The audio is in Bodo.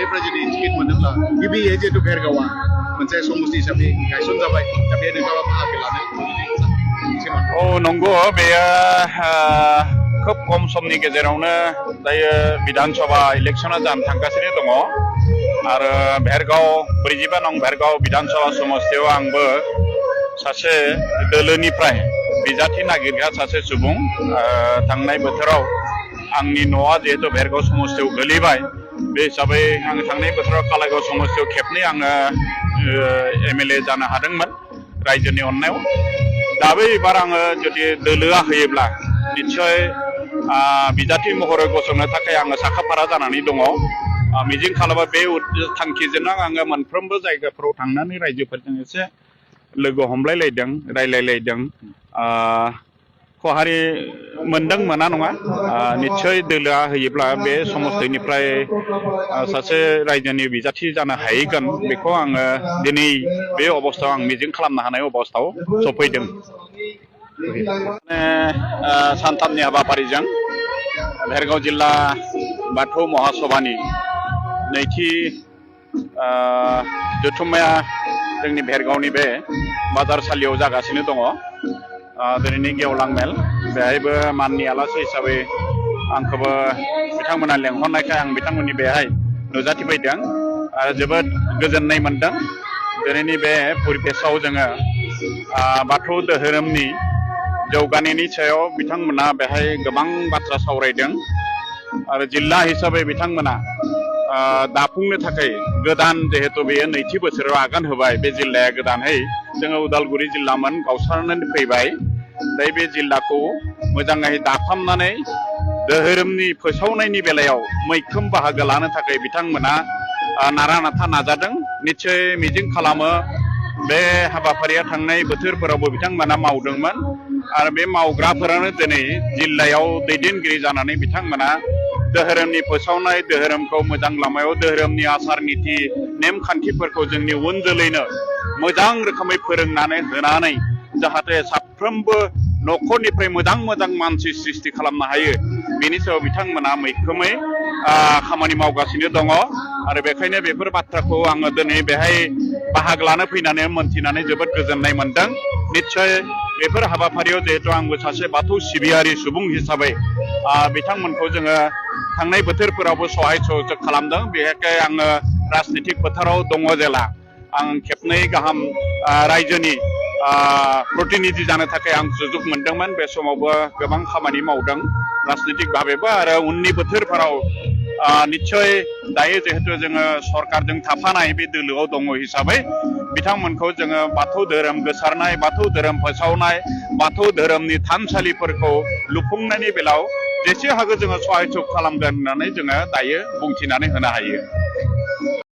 बेनिफ्राय जुदि टिकेट मोनोब्ला गिबियै जिहेतु भेरगावआ मोनसे समष्टि हिसाबै गायसन जाबाय दा बे नोंथाङा बाहागो लानो नंगौ बेयो खोब खम समनि गेजेरावनो दायो विधानसभा इलेक्शना जानो थांगासिनो दङ आरो भेरगाव 42 नं भेरगाव विधानसभा समष्टियाव आंबो सासे दोलोनिफ्राय बिजाथि नागिरग्रा सासे सुबुं थांनाय बोथोराव आंनि न'आ जिहेतु भेरगाव समष्टियाव गोलैबाय बे हिसाबै आं थांनाय बोथोराव कालाइगाव समष्टियाव खेबनै आङो एमएलए जानो हादोंमोन रायजोनि अननायाव दाबो एबार आङो जुदि दोलोआ होयोब्ला निश्चय बिजाथि महरै गसंनो थाखाय आङो साखाफारा जानानै दङ मिजिं खालामो बे थांखिजोंनो आङो मोनफ्रोमबो जायगाफोराव थांनानै रायजोफोरजों एसे लोगो हमलायलायदों रायलायलायदों खहारि मोनदों मोना नङा निश्चय दोलोआ होयोब्ला बे समष्टिनिफ्राय सासे रायजोनि बिजाथि जानो हाहैगोन बेखौ आङो दिनै बे अबस्थायाव आं मिजिं खालामनो हानाय अबस्थायाव सफैदों सानथामनि हाबाफारिजों भेरगाव जिल्ला बाथौ महासभानि नैथि जथुम्माया जोंनि भेरगावनि बे बाजारसालियाव जागासिनो दङ दिनैनि गेवलां मेल बेहायबो माननि आलासि हिसाबै आंखौबो बिथांमोना लेंहरनायखाय आं बिथांमोननि बेहाय नुजाथिफैदों आरो जोबोद गोजोननाय मोनदों दिनैनि बे परिबेसाव जोङो बाथौ धोरोमनि जौगानायनि सायाव बिथांमोना बेहाय गोबां बाथ्रा सावरायदों आरो जिल्ला हिसाबै बिथांमोना दाफुंनो थाखाय गोदान जिहेतु बेयो नैथि बोसोराव आगान होबाय बे जिल्लाया गोदानहै जोङो उदालगुरि जिल्लामोन गावस्रानानै फैबाय दा बे जिल्लाखौ मोजाङै दाफामनानै धोरोमनि फोसावनायनि बेलायाव मैखोम बाहागो लानो थाखाय बिथांमोना नारा नाथा नाजादों निश्चय मिजिं खालामो बे हाबाफारिया थांनाय बोथोरफोरावबो बिथांमोना मावदोंमोन आरो बे मावग्राफोरानो दिनै जिल्लायाव दैदेनगिरि जानानै बिथांमोना धोरोमनि फोसावनाय धोरोमखौ मोजां लामायाव धोरोमनि आसार निति नेमखान्थिफोरखौ जोंनि उन जोलैनो मोजां रोखोमै फोरोंनानै होनानै जाहाथे साफ्रोमबो न'खरनिफ्राय मोजां मोजां मानसि सृष्टि खालामनो हायो बेनि सायाव बिथांमोना मैखोमै खामानि मावगासिनो दङ आरो बेखायनो बेफोर बाथ्राखौ आङो दिनै बेहाय बाहागो लानो फैनानै मोनथिनानै जोबोद गोजोननाय मोनदों निश्चय बेफोर हाबाफारियाव जिहेतु आंबो सासे बाथौ सिबियारि सुबुं हिसाबै बिथांमोनखौ जोङो थांनाय बोथोरफोरावबो सहाय सहयोग खालामदों बेहाय आङो राजनितिक फोथाराव दङ जेला आं खेबनै गाहाम रायजोनि प्रतिनिधि जानो थाखाय आं सुजुग मोनदोंमोन बे समावबो गोबां खामानि मावदों राजनितिक भाबेबो आरो उननि बोथोरफोराव निश्चय दायो जिहेतु जोङो सरकारजों थाफानाय बे दोलोआव दङ हिसाबै बिथांमोनखौ जोङो बाथौ धोरोम गोसारनाय बाथौ धोरोम फोसावनाय बाथौ धोरोमनि थानसालिफोरखौ लुफुंनायनि बेलायाव जेसे हागौ जोङो सहाय खालामगोन होननानै जोङो दायो बुंथिनानै होनो हायो